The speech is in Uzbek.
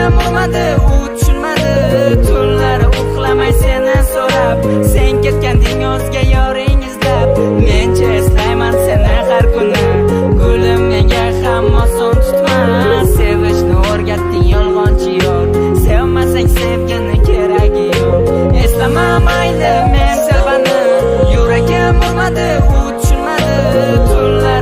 Yuragim urmadi, u tushunmadi. Tunlari uxlamay seni so'rab, sen ketganding o'zga yoring izlab. Mencha eslayman seni har kuni. Gulim, menga ham oson tutma. Sevishni o'rgatding, yolg'onchi yor. Sevmasang, sevgini keragi yo'q. Eslama mayli men sevani. Yuragim urmadi, u tushunmadi. Tunlari